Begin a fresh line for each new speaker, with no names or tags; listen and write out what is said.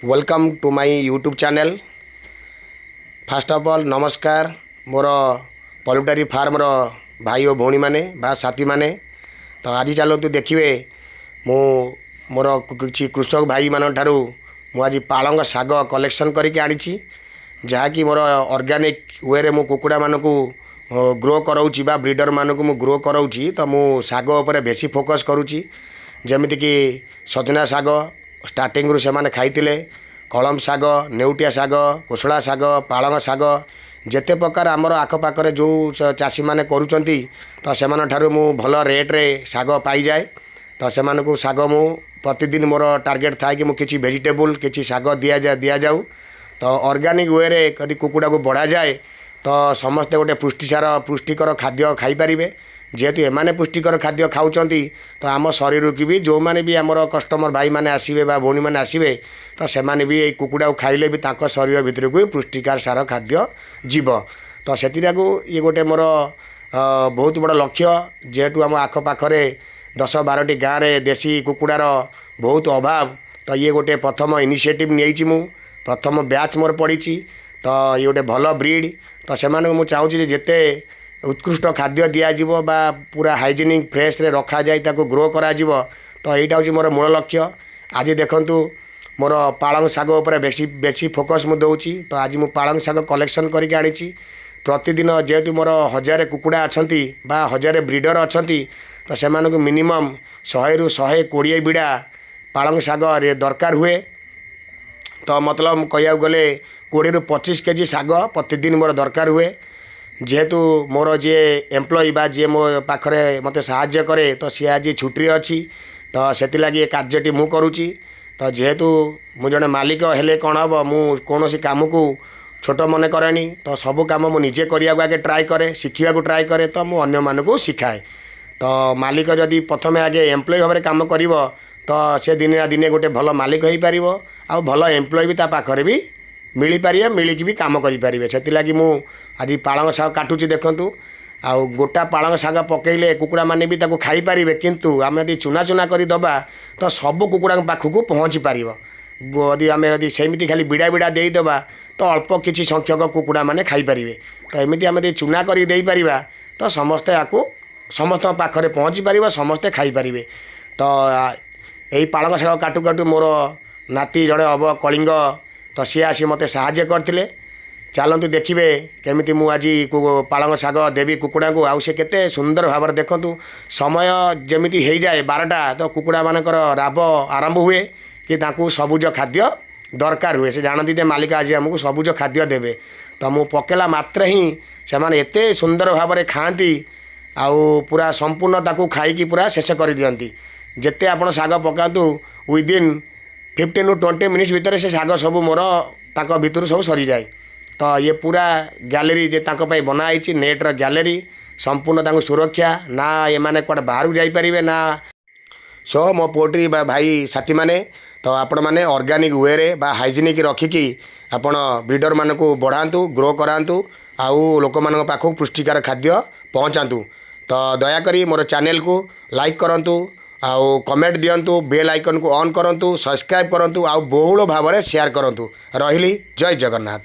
Welcome to my YouTube channel. First of all, ନମସ୍କାର ମୋର poultry ଫାର୍ମର ଭାଇ ଓ ଭଉଣୀମାନେ ବା ସାଥୀମାନେ। ତ ଆଜି ଚାଲନ୍ତୁ ଦେଖିବେ, ମୁଁ ମୋର କିଛି କୃଷକ ଭାଇମାନଙ୍କ ଠାରୁ ମୁଁ ଆଜି ପାଳଙ୍ଗ ଶାଗ କଲେକ୍ସନ୍ କରିକି ଆଣିଛି, ଯାହାକି ମୋର ଅର୍ଗାନିକ୍ ୱେରେ ମୁଁ କୁକୁଡ଼ାମାନଙ୍କୁ ଗ୍ରୋ କରାଉଛି ବା ବ୍ରିଡ଼ରମାନଙ୍କୁ ମୁଁ ଗ୍ରୋ କରାଉଛି। ତ ମୁଁ ଶାଗ ଉପରେ ବେଶୀ ଫୋକସ୍ କରୁଛି, ଯେମିତିକି ସଜନା ଶାଗ ଷ୍ଟାର୍ଟିଂରୁ ସେମାନେ ଖାଇଥିଲେ, କଳମ ଶାଗ, ନେଉଟିଆ ଶାଗ, କୋଶଳା ଶାଗ, ପାଳଙ୍ଗ ଶାଗ, ଯେତେ ପ୍ରକାର ଆମର ଆଖପାଖରେ ଯେଉଁ ଚାଷୀମାନେ କରୁଛନ୍ତି, ତ ସେମାନଙ୍କ ଠାରୁ ମୁଁ ଭଲ ରେଟ୍ରେ ଶାଗ ପାଇଯାଏ। ତ ସେମାନଙ୍କୁ ଶାଗ ମୁଁ ପ୍ରତିଦିନ ମୋର ଟାର୍ଗେଟ୍ ଥାଏ କି ମୁଁ କିଛି ଭେଜିଟେବୁଲ୍, କିଛି ଶାଗ ଦିଆଯାଉ। ତ ଅର୍ଗାନିକ୍ ୱେରେ ଯଦି କୁକୁଡ଼ାକୁ ବଢ଼ାଯାଏ, ତ ସମସ୍ତେ ଗୋଟେ ପୁଷ୍ଟିସାର, ପୁଷ୍ଟିକର ଖାଦ୍ୟ ଖାଇପାରିବେ। ଯେହେତୁ ଏମାନେ ପୁଷ୍ଟିକର ଖାଦ୍ୟ ଖାଉଛନ୍ତି, ତ ଆମ ଶରୀରକୁ ବି ଯେଉଁମାନେ ବି ଆମର କଷ୍ଟମର ଭାଇମାନେ ଆସିବେ ବା ଭଉଣୀମାନେ ଆସିବେ, ତ ସେମାନେ ବି ଏଇ କୁକୁଡ଼ାକୁ ଖାଇଲେ ବି ତାଙ୍କ ଶରୀର ଭିତରକୁ ବି ପୁଷ୍ଟିକାର ସାର ଖାଦ୍ୟ ଯିବ। ତ ସେଥିଲାଗି ଇଏ ଗୋଟେ ମୋର ବହୁତ ବଡ଼ ଲକ୍ଷ୍ୟ। ଯେହେତୁ ଆମ ଆଖପାଖରେ 10-12ଟି ଗାଁରେ ଦେଶୀ କୁକୁଡ଼ାର ବହୁତ ଅଭାବ, ତ ଇଏ ଗୋଟେ ପ୍ରଥମ ଇନିସିଏଟିଭ୍ ନେଇଛି ମୁଁ। ପ୍ରଥମ ବ୍ୟାଚ୍ ମୋର ପଡ଼ିଛି। ତ ଇଏ ଗୋଟେ ଭଲ ବ୍ରିଡ଼୍। ତ ସେମାନଙ୍କୁ ମୁଁ ଚାହୁଁଛି ଯେ ଯେତେ ଉତ୍କୃଷ୍ଟ ଖାଦ୍ୟ ଦିଆଯିବ ବା ପୁରା ହାଇଜିନିକ୍ ଫ୍ରେସ୍ରେ ରଖାଯାଇ ତାକୁ ଗ୍ରୋ କରାଯିବ, ତ ଏଇଟା ହେଉଛି ମୋର ମୂଳ ଲକ୍ଷ୍ୟ। ଆଜି ଦେଖନ୍ତୁ, ମୋର ପାଳଙ୍ଗ ଶାଗ ଉପରେ ବେଶୀ ବେଶୀ ଫୋକସ୍ ମୁଁ ଦେଉଛି। ତ ଆଜି ମୁଁ ପାଳଙ୍ଗ ଶାଗ କଲେକ୍ସନ୍ କରିକି ଆଣିଛି। ପ୍ରତିଦିନ ଯେହେତୁ ମୋର 1000 କୁକୁଡ଼ା ଅଛନ୍ତି ବା 1000 ବ୍ରିଡ଼ର୍ ଅଛନ୍ତି, ତ ସେମାନଙ୍କୁ ମିନିମମ୍ 100ରୁ 120 ବିଡ଼ା ପାଳଙ୍ଗ ଶାଗ ଦରକାର ହୁଏ। ତ ମତଲବ କହିବାକୁ ଗଲେ 20ରୁ 25 କେଜି ଶାଗ ପ୍ରତିଦିନ ମୋର ଦରକାର ହୁଏ। ଯେହେତୁ ମୋର ଯିଏ ଏମ୍ପ୍ଲୟି ବା ଯିଏ ମୋ ପାଖରେ ମୋତେ ସାହାଯ୍ୟ କରେ, ତ ସିଏ ଆଜି ଛୁଟିରେ ଅଛି, ତ ସେଥିଲାଗି ଏ କାର୍ଯ୍ୟଟି ମୁଁ କରୁଛି। ତ ଯେହେତୁ ମୁଁ ଜଣେ ମାଲିକ ହେଲେ କ'ଣ ହେବ, ମୁଁ କୌଣସି କାମକୁ ଛୋଟ ମନେ କରେନି। ତ ସବୁ କାମ ମୁଁ ନିଜେ କରିବାକୁ ଆଗେ ଟ୍ରାଏ କରେ, ଶିଖିବାକୁ ଟ୍ରାଏ କରେ, ତ ମୁଁ ଅନ୍ୟମାନଙ୍କୁ ଶିଖାଏ। ତ ମାଲିକ ଯଦି ପ୍ରଥମେ ଆଗେ ଏମ୍ପ୍ଲୟି ଭାବରେ କାମ କରିବ, ତ ସେ ଦିନେ ନା ଦିନେ ଗୋଟେ ଭଲ ମାଲିକ ହେଇପାରିବ ଆଉ ଭଲ ଏମ୍ପ୍ଲୟି ବି ତା ପାଖରେ ବି ମିଳିପାରିବେ, ମିଳିକି ବି କାମ କରିପାରିବେ। ସେଥିଲାଗି ମୁଁ ଆଜି ପାଳଙ୍ଗ ଶାଗ କାଟୁଛି ଦେଖନ୍ତୁ। ଆଉ ଗୋଟା ପାଳଙ୍ଗ ଶାଗ ପକାଇଲେ କୁକୁଡ଼ାମାନେ ବି ତାକୁ ଖାଇପାରିବେ, କିନ୍ତୁ ଆମେ ଯଦି ଚୁନା ଚୁନା କରି ଦେବା, ତ ସବୁ କୁକୁଡ଼ାଙ୍କ ପାଖକୁ ପହଞ୍ଚି ପାରିବ। ଯଦି ଆମେ ଯଦି ସେମିତି ଖାଲି ବିଡ଼ା ବିଡ଼ା ଦେଇଦେବା, ତ ଅଳ୍ପ କିଛି ସଂଖ୍ୟକ କୁକୁଡ଼ାମାନେ ଖାଇପାରିବେ। ତ ଏମିତି ଆମେ ଯଦି ଚୁନା କରିକି ଦେଇପାରିବା, ତ ସମସ୍ତେ ଆକୁ ସମସ୍ତଙ୍କ ପାଖରେ ପହଞ୍ଚି ପାରିବ, ସମସ୍ତେ ଖାଇପାରିବେ। ତ ଏଇ ପାଳଙ୍ଗ ଶାଗ କାଟୁ କାଟୁ ମୋର ନାତି ଜଣେ ହେବ କଳିଙ୍ଗ, ତ ସିଏ ଆସି ମୋତେ ସାହାଯ୍ୟ କରିଥିଲେ। ଚାଲନ୍ତୁ ଦେଖିବେ କେମିତି ମୁଁ ଆଜି ପାଳଙ୍ଗ ଶାଗ ଦେବି କୁକୁଡ଼ାଙ୍କୁ ଆଉ ସେ କେତେ ସୁନ୍ଦର ଭାବରେ। ଦେଖନ୍ତୁ, ସମୟ ଯେମିତି ହେଇଯାଏ 12ଟା, ତ କୁକୁଡ଼ାମାନଙ୍କର ରାବ ଆରମ୍ଭ ହୁଏ କି ତାଙ୍କୁ ସବୁଜ ଖାଦ୍ୟ ଦରକାର ହୁଏ। ସେ ଜାଣନ୍ତି ଯେ ମାଲିକ ଆଜି ଆମକୁ ସବୁଜ ଖାଦ୍ୟ ଦେବେ। ତ ମୁଁ ପକେଇଲା ମାତ୍ରେ ହିଁ ସେମାନେ ଏତେ ସୁନ୍ଦର ଭାବରେ ଖାଆନ୍ତି ଆଉ ପୁରା ସମ୍ପୂର୍ଣ୍ଣ ତାକୁ ଖାଇକି ପୁରା ଶେଷ କରିଦିଅନ୍ତି। ଯେତେ ଆପଣ ଶାଗ ପକାନ୍ତୁ, ୱିଦିନ୍ 15 ରୁ 20 ମିନିଟ୍ସ ଭିତରେ ସେ ଶାଗ ସବୁ ମୋର ତାଙ୍କ ଭିତରୁ ସବୁ ସରିଯାଏ। ତ ଇଏ ପୁରା ଗ୍ୟାଲେରୀ ଯେ ତାଙ୍କ ପାଇଁ ବନା ହେଇଛି, ନେଟ୍ର ଗ୍ୟାଲେରୀ, ସମ୍ପୂର୍ଣ୍ଣ ତାଙ୍କୁ ସୁରକ୍ଷା ନା ଏମାନେ କୁଆଡ଼େ ବାହାରକୁ ଯାଇପାରିବେ ନା। ସୋ ମୋ ପୋଲ୍ଟ୍ରି ବା ଭାଇ ସାଥୀମାନେ, ତ ଆପଣମାନେ ଅର୍ଗାନିକ୍ ୱେରେ ବା ହାଇଜିନିକ୍ ରଖିକି ଆପଣ ବ୍ରିଡ଼ରମାନଙ୍କୁ ବଢ଼ାନ୍ତୁ, ଗ୍ରୋ କରାନ୍ତୁ ଆଉ ଲୋକମାନଙ୍କ ପାଖକୁ ପୁଷ୍ଟିକର ଖାଦ୍ୟ ପହଞ୍ଚାନ୍ତୁ। ତ ଦୟାକରି ମୋର ଚ୍ୟାନେଲକୁ ଲାଇକ୍ କରନ୍ତୁ ଆଉ କମେଣ୍ଟ ଦିଅନ୍ତୁ, ବେଲ୍ ଆଇକନ୍କୁ ଅନ୍ କରନ୍ତୁ, ସବସ୍କ୍ରାଇବ୍ କରନ୍ତୁ ଆଉ ବହୁଳ ଭାବରେ ସେୟାର କରନ୍ତୁ। ରହିଲି, ଜୟ ଜଗନ୍ନାଥ।